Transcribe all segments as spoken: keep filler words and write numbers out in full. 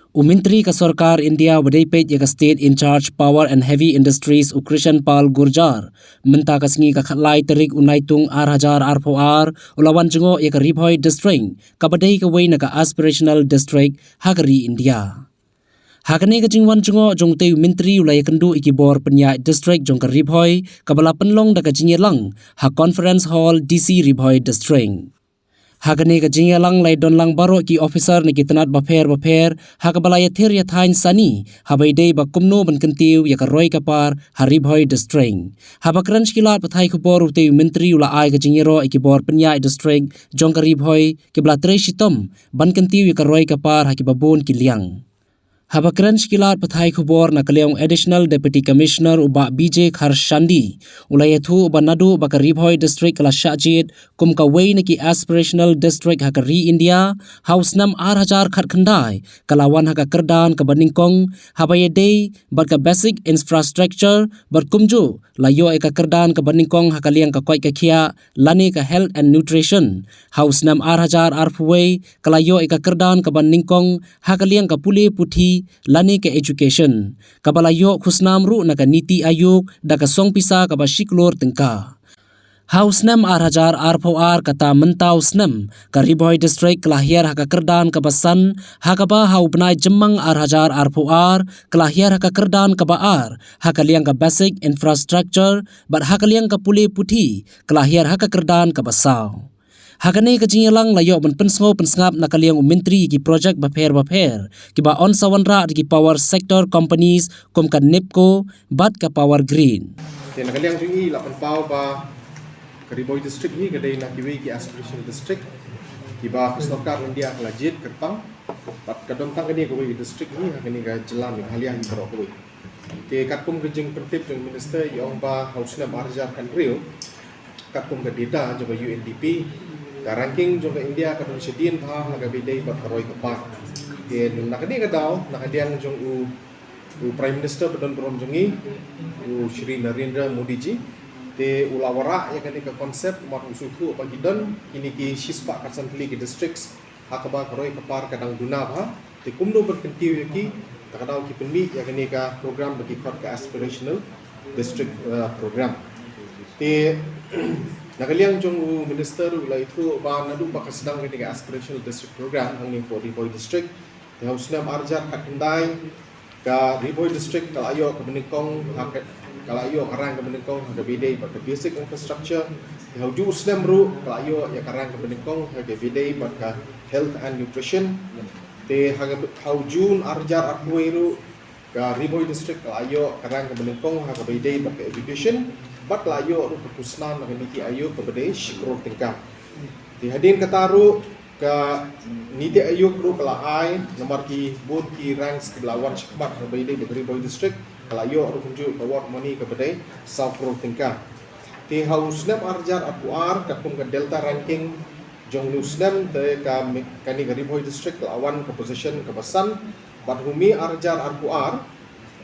U Myntri ka Sorkar India uba dei peit ïa ka State in Charge Power and Heavy Industries, u Krishan Pal Gurjar, mynta ka sngi ka khatlai tarik u Naitung ar hajar arphew ar, u la wan jngoh ïa ka Ri Bhoi District, kaba dei kawei na ka aspirational district ha ka ri India. Ha kane ka jingwan jngoh jong utei u Myntri u la ïakynduh ïa ki bor pynïaid district jong ka Ri Bhoi, kaba la pynlong da ka jingïalang ha Conference Hall D C Ri Bhoi District. Ha kane ka jingïalang la ïadonlang baroh ki officer na ki tnat bapher bapher, ha kaba la ïathir ïathaiñ sani haba ïadei ba kumno ban kyntiew ïa ka roi ka par ha Ri Bhoi District. Haba kren sha ki lad pathai khubor, utei u Myntri u la ai ka jingïaroh ïa ki bor pynïaid district jong ka Ri Bhoi kiba la trei shitom ban kyntiew ïa ka roi ka par ha kiba bun ki liang. Haba kren sha ki lad pathai khubor na ka liang u Additional Deputy Commissioner u Bah B J Kharshandi, u la ïathuh ba naduh ba ka Ri Bhoi District ka la shah jied kum kawei na ki aspirational district ha ka ri India ha u snem ar hajar khatkhyndai, ka la wan ha ka kyrdan kaba nyngkong haba ïadei bad ka basic infrastructure, bad kumjuh la ïoh ïa ka kyrdan kaba nyngkong ha ka liang ka koit ka khiah lane ka health and nutrition. Ha u snem ar hajar arphew wei, ka la ïoh ïa ka kyrdan kaba nyngkong ha ka liang ka pule puthi lane ka education, kaba la ïoh khusnam ruh na ka NITI Aayog da ka song pisa kaba shi klur tyngka. Ha u snem ar hajar arphew ar, kata mynta u snem, ka Ri Bhoi District ka la hiar ha ka kyrdan kaba san, ha kaba ha u bnai Jymmang ar hajar arphew ar, ka la hiar ha ka kyrdan kaba ar ha ka liang ka basic infrastructure, bad ha ka liang ka pule puthi ka la hiar ha ka kyrdan kaba saw. Ha kane ka jingïalang la ïoh ban pynsngew pynsngap na ka liang u Myntri ïa ki project bapher bapher kiba yn sa wanrah da ki power sector companies kum ka NEEPCO bad ka Power Grid. Te na ka liang jong ngi la pynpaw ba ka Ri Bhoi District hi ka dei na kiwei ki aspirational district kiba ka Sorkar India ka la jied kyrpang, bad ka don tang kane kawei ka district hi ha kane ka jylla Meghalaya hi baroh kawei. Te katkum ka jingpyntip jong u Minister, i ong ba ha u snem ar hajar khathynriew, katkum ka data jong ka U N D P, ka ranking jong ka India ka don shadien bha ha kaba ïadei bad ka roi ka par. Te na kane ka daw, na ka liang jong u, u Prime Minister ba don burom jong ngi, u Shri Narendra Modi ji, te u la wanrah ïa kane ka concept, namar u sngewthuh ba ki don kine ki shispah khatsan tylli ki districts ha kaba ka roi ka par ka dang duna bha, te kumno ban kyntiew ïa ki, ta ka daw ki pynmih ïa kane ka program ba ki khot ka aspirational district, uh, program. Te na ka liang jong u Minister u la ïathuh ba naduh ba ka sdang kane ka aspirational district program hangne hapoh Ri Bhoi District, te ha u snem ar hajar khatkhyndai, ka Ri Bhoi District ka la ïoh kaba nyngkong ha ka, ka la ïoh ka rank kaba nyngkong ha kaba ïadei bad ka basic infrastructure. Te ha u juh u snem ruh ka la ïoh ïa ka rank kaba nyngkong ha kaba ïadei bad ka health and nutrition. Te ha ka, ha u June ar hajar arphew wei ruh, ka Ri Bhoi District ka la ïoh ka rank kaba nyngkong ha kaba ïadei bad ka education, bad la ïoh ruh ka khusnam na ka NITI Aayog kaba dei shi klur tyngka. Te hadien kata ruh, ka NITI Aayog ruh ka la ai namar ki bun ki ranks kiba la wan shakhmat ha kaba ïadei bad ka Ri Bhoi District, ka la ïoh ruh kumjuh ka award money kaba dei saw klur tyngka. Te ha u snem ar hajar arphew ar, katkum ka Delta ranking jong une u snem, te ka mi-, kane ka Ri Bhoi District ka la wan ka position kaba san, bad ha u May ar hajar arphew ar,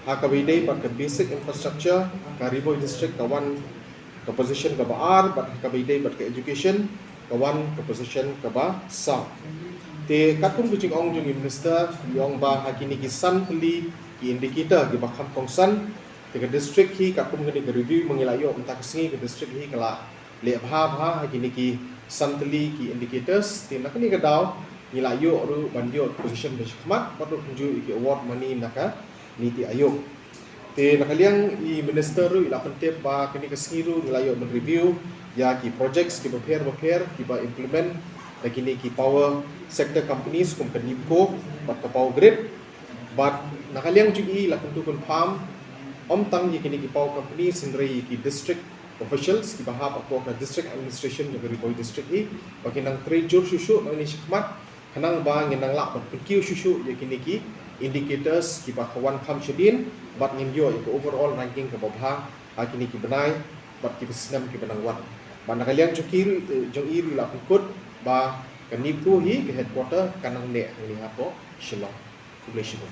ha kaba ïadei bad ka basic infrastructure, ka Ri Bhoi District ka wan ka position kaba ar, bad ha kaba ïadei bad ka education ka wan ka position kaba saw. Te katkum ka jingong jong i Minister, i ong ba ha kine ki san tylli ki indicator kiba kham kongsan, te ka district hi katkum kane ka review ba ngi la ïoh mynta ka sngi, ka district hi ka la leh bha bha ha kine ki san tylli ki indicators, te na kane ka daw ngi la ïoh ruh ban ïoh position ba shakhmat, bad ruh kumjuh ïa ki award money na ka NITI Aayog. Te na ka liang i Minister ruh i la pyntip ba kane ka sngi ruh ngi la ïoh ban review ïa ki projects kiba pher ba pher kiba implement da kine ki power sector companies kum ka NEEPCO bad ka Power Grid. Bad na ka liang jong i la kyntu kynpham, ym tang ïa kine ki power companies hynrei ïa ki district officials kiba hap hapoh ka district administration jong ka Ri Bhoi District hi, ba kin nang trei jur shuh shuh nangne shakhmat, khnang ba ngin nang lah ban pynkiew shuh shuh ïa kine ki indicators kiba ka wan kham shadien, bad ngin ïoh ïa ka overall ranking kaba bha ha kine ki bnai bad ki snem kiba nang wan. Bad na ka liang jong ki ruh, eh, jong i ruh la pynkut ba ka NEEPCO hi ka headquarter ka nang neh hangne hapoh Shillong. Khublei shibun.